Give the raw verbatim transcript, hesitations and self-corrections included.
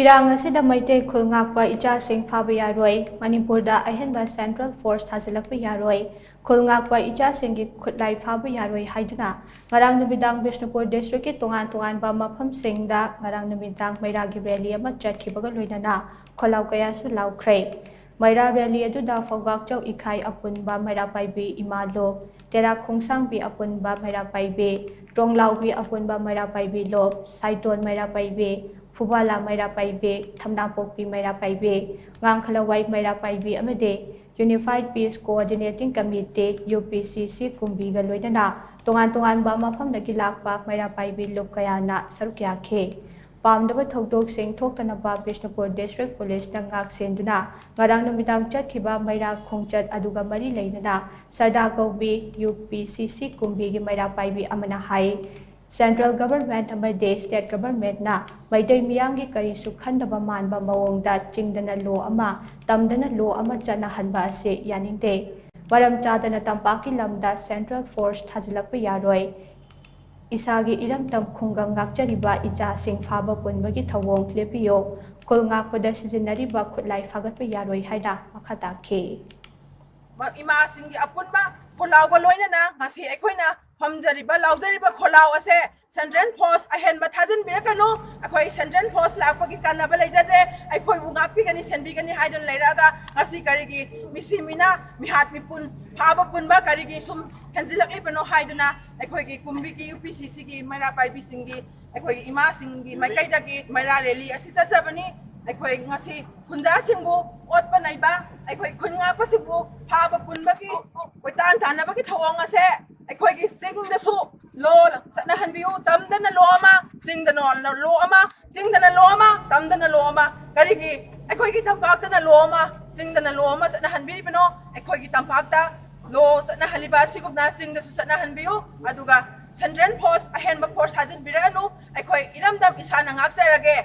ꯏꯔꯥꯡ ꯑꯁꯤꯗ ꯃꯩꯇꯩ ꯈꯨꯜ ꯉꯥꯛꯄ ꯏꯆꯥꯁꯤꯡ ꯐꯥꯕ ꯌꯥꯔꯣꯏ, ꯃꯅꯤꯄꯨꯔꯗ ꯑꯍꯦꯟꯕ ꯁꯦꯟꯇ꯭ꯔꯦꯜ ꯐꯣꯔꯁ ꯊꯥꯖꯤꯜꯂꯛꯄ ꯌꯥꯔꯣꯏ, ꯈꯨꯜ ꯉꯥꯛꯄ ꯏꯆꯥꯁꯤꯡꯒꯤ ꯈꯨꯠꯂꯥꯏ ꯐꯥꯕ ꯌꯥꯔꯣꯏ ꯍꯥꯏꯗꯨꯅ ꯉꯔꯥꯡ ꯅꯨꯃꯤꯗꯥꯡ ꯕꯤꯁꯅꯨꯄꯨꯔ ꯗꯤꯁꯇ꯭ꯔꯤꯛꯀꯤ ꯇꯣꯉꯥꯟ ꯇꯣꯉꯥꯟꯕ ꯃꯐꯝꯁꯤꯡꯗ ꯉꯔꯥꯡ ꯅꯨꯃꯤꯗꯥꯡ ꯃꯩꯔꯥꯒꯤ ꯔꯦꯂꯤ ꯑꯃ ꯆꯠꯈꯤꯕꯒ ꯂꯣꯏꯅꯅ ꯈꯣꯜꯂꯥꯎ ꯀꯌꯥꯁꯨ ꯂꯥꯎꯈ꯭ꯔꯦ꯫ ꯃꯩꯔꯥ ꯔꯦꯂꯤ ꯑꯗꯨꯗ ꯐꯧꯕꯥꯛꯆꯧ ꯏꯈꯥꯏ ꯑꯄꯨꯟꯕ ꯃꯩꯔꯥ ꯄꯥꯏꯕꯤ ꯏꯃꯥ ꯂꯨꯞ, ꯇꯦꯔꯥ ꯈꯣꯡꯁꯥꯡꯕꯤ ꯑꯄꯨꯟꯕ ꯃꯩꯔꯥ ꯄꯥꯏꯕꯤ, ꯇ꯭ꯔꯣꯡꯂꯥꯎꯕꯤ ꯑꯄꯨꯟꯕ ꯃꯩꯔꯥ ꯄꯥꯏꯕꯤ ꯂꯨꯞ, ꯁꯥꯏꯇꯣꯟ ꯃꯩꯔꯥ ꯄꯥꯏꯕꯤ, ꯐꯨꯕꯥꯂꯥ ꯃꯩꯔꯥ ꯄꯥꯏꯕꯤ, ꯊꯝꯅꯥꯄꯣꯛꯄꯤ ꯃꯩꯔꯥ ꯄꯥꯏꯕꯤ, ꯉꯥꯡꯈꯂꯋꯥꯏ ꯃꯩꯔꯥ ꯄꯥꯏꯕꯤ ꯑꯃꯗꯤ Unified Peace Coordinating Committee, U P C C, ꯀꯨꯝꯕꯤꯒ ꯂꯣꯏꯅꯅ ꯇꯣꯉꯥꯟ ꯇꯣꯉꯥꯟꯕ ꯃꯐꯝꯗꯒꯤ ꯂꯥꯛꯄ ꯃꯩꯔꯥ ꯄꯥꯏꯕꯤ ꯂꯨꯞ ꯀꯌꯥꯅ ꯁꯔꯨꯛ ꯌꯥꯈꯤ꯫ ꯄꯥꯝꯗꯕ ꯊꯧꯗꯣꯛꯁꯤꯡ ꯊꯣꯛꯇꯅꯕ ꯕꯤꯁꯅꯨꯄꯨꯔ ꯗꯤꯁꯇ꯭ꯔꯤꯛ ꯄꯨꯂꯤꯁꯅ ꯉꯥꯛ ꯁꯦꯟꯗꯨꯅ ꯉꯔꯥꯡ ꯅꯨꯃꯤꯗꯥꯡ ꯆꯠꯈꯤꯕ ꯃꯩꯔꯥ ꯈꯣꯡꯆꯠ ꯑꯗꯨꯒ ꯃꯔꯤ ꯂꯩꯅꯅ ꯁꯔꯗꯥ ꯀꯧꯕꯤ ꯌꯨ ꯄꯤ ꯁꯤ ꯁꯤ ꯀꯨꯝꯕꯤꯒꯤ ꯃꯩꯔꯥ ꯄꯥꯏꯕꯤ ꯑꯃꯅ ꯍꯥꯏ, ꯁꯦꯟꯇ꯭ꯔꯦꯜ ꯒꯚꯔꯟꯃꯦꯟꯠ ꯑꯃꯗꯤ ꯁ꯭ꯇꯦꯠ ꯒꯚꯔꯟꯃꯦꯟꯠꯅ ꯃꯩꯇꯩ ꯃꯤꯌꯥꯝꯒꯤ ꯀꯔꯤꯁꯨ ꯈꯟꯗꯕ ꯃꯥꯟꯕ ꯃꯑꯣꯡꯗ ꯆꯤꯡꯗꯅ ꯂꯣ ꯑꯃ, ꯇꯝꯗꯅ ꯂꯣ ꯑꯃ ꯆꯠꯅꯍꯟꯕ ꯑꯁꯤ ꯌꯥꯅꯤꯡꯗꯦ꯫ ꯃꯔꯝ ꯆꯥꯗꯅ ꯇꯝꯄꯥꯛꯀꯤ ꯂꯝꯗ ꯁꯦꯟꯇ꯭ꯔꯦꯜ ꯐꯣꯔꯁ ꯊꯥꯖꯤꯜꯂꯛꯄ ꯌꯥꯔꯣꯏ꯫ ꯏꯁꯥꯒꯤ ꯏꯔꯝꯗꯝ ꯈꯨꯡꯒꯪ ꯉꯥꯛꯆꯔꯤꯕ ꯏꯆꯥꯁꯤꯡ ꯐꯥꯕ ꯄꯨꯟꯕꯒꯤ ꯊꯧꯑꯣꯡ ꯂꯦꯞꯄꯤꯌꯨ꯫ ꯈꯨꯜ ꯉꯥꯛꯄꯗ ꯁꯤꯖꯤꯟꯅꯔꯤꯕ ꯈꯨꯠꯂꯥꯏ ꯐꯥꯒꯠꯄ ꯌꯥꯔꯣꯏ ꯍꯥꯏꯅ ꯃꯈꯥ ꯇꯥꯈꯤ꯫ ꯏꯃꯥꯁꯤꯡꯒꯤ ꯑꯄꯨꯟꯕ ꯈꯣꯜꯂꯥꯎꯒ ꯂꯣꯏꯅꯅ ꯉꯁꯤ ꯑꯩꯈꯣꯏꯅ ꯐꯝꯖꯔꯤꯕ, ꯂꯥꯎꯖꯔꯤꯕ ꯈꯣꯜꯂꯥꯎ ꯑꯁꯦ ꯁꯦꯟꯇ꯭ꯔꯦꯜ ꯐꯣꯔꯁ ꯑꯍꯦꯟꯕ ꯊꯥꯖꯤꯟꯕꯤꯔꯛꯀꯅꯨ꯫ ꯑꯩꯈꯣꯏ ꯁꯦꯟꯇ꯭ꯔꯦꯜ ꯐꯣꯔꯁ ꯂꯥꯛꯄꯒꯤ ꯀꯥꯟꯅꯕ ꯂꯩꯖꯗ꯭ꯔꯦ꯫ ꯑꯩꯈꯣꯏꯕꯨ ꯉꯥꯛꯄꯤꯒꯅꯤ, ꯁꯦꯟꯕꯤꯒꯅꯤ ꯍꯥꯏꯗꯨꯅ ꯂꯩꯔꯛꯑꯒ ꯉꯁꯤ ꯀꯔꯤꯒꯤ ꯃꯤꯁꯤ ꯃꯤꯅꯥ, ꯃꯤꯍꯥꯠ ꯃꯤꯄꯨꯟ, ꯐꯥꯕ ꯄꯨꯟꯕ ꯀꯔꯤꯒꯤ ꯁꯨꯝ ꯍꯦꯟꯖꯤꯜꯂꯛꯂꯤꯕꯅꯣ ꯍꯥꯏꯗꯨꯅ ꯑꯩꯈꯣꯏꯒꯤ ꯀꯨꯝꯕꯤꯒꯤ ꯌꯨ ꯄꯤ ꯁꯤ ꯁꯤꯒꯤ ꯃꯩꯔꯥ ꯄꯥꯏꯕꯤꯁꯤꯡꯒꯤ, ꯑꯩꯈꯣꯏꯒꯤ ꯏꯃꯥꯁꯤꯡꯒꯤ ꯃꯥꯏꯀꯩꯗꯒꯤ ꯃꯩꯔꯥ ꯔꯦꯂꯤ ꯑꯁꯤ ꯆꯠꯆꯕꯅꯤ꯫ ꯑꯩꯈꯣꯏ ꯉꯁꯤ ꯈꯨꯟꯖꯥꯁꯤꯡꯕꯨ ꯑꯣꯠꯄ ꯅꯩꯕ, ꯑꯩꯈꯣꯏ ꯈꯨꯟ ꯉꯥꯛꯄꯁꯤꯕꯨ ꯐꯥꯕ ꯄꯨꯟꯕꯒꯤ ꯀꯣꯏꯇꯥꯟ ꯇꯥꯟꯅꯕꯒꯤ ꯊꯧꯑꯣꯡ ꯑꯁꯦ ꯑꯩꯈꯣꯏꯒꯤ ꯆꯤꯡꯗꯁꯨ ꯂꯣ ꯆꯠꯅꯍꯟꯕꯤꯌꯨ꯫ ꯇꯝꯗꯅ ꯂꯣ ꯑꯃ, ꯆꯤꯡꯗꯅ ꯂꯣ ꯑꯃ, ꯆꯤꯡꯗꯅ ꯂꯣ ꯑꯃ, ꯇꯝꯗꯅ ꯂꯣ ꯑꯃ꯫ ꯀꯔꯤꯒꯤ ꯑꯩꯈꯣꯏꯒꯤ ꯇꯝꯄꯥꯛꯇꯅ ꯂꯣ ꯑꯃ, ꯆꯤꯡꯗꯅ ꯂꯣ ꯑꯃ ꯆꯠꯅꯍꯟꯕꯤꯔꯤꯕꯅꯣ? ꯑꯩꯈꯣꯏꯒꯤ ꯇꯝꯄꯥꯛꯇ ꯂꯣ ꯆꯠꯅꯍꯜꯂꯤꯕ ꯑꯁꯤꯒꯨꯝꯅ ꯆꯤꯡꯗꯁꯨ ꯆꯠꯅꯍꯟꯕꯤꯌꯨ꯫ ꯑꯗꯨꯒ ꯁꯦꯟꯇ꯭ꯔꯦꯜ ꯐꯣꯔꯁ, ꯑꯍꯦꯟꯕ ꯐꯣꯔꯁ ꯊꯥꯖꯤꯟꯕꯤꯔꯛꯑꯅꯨ꯫ ꯑꯩꯈꯣꯏ ꯏꯔꯝꯗꯝ ꯏꯁꯥꯅ ꯉꯥꯛꯆꯔꯒꯦ꯫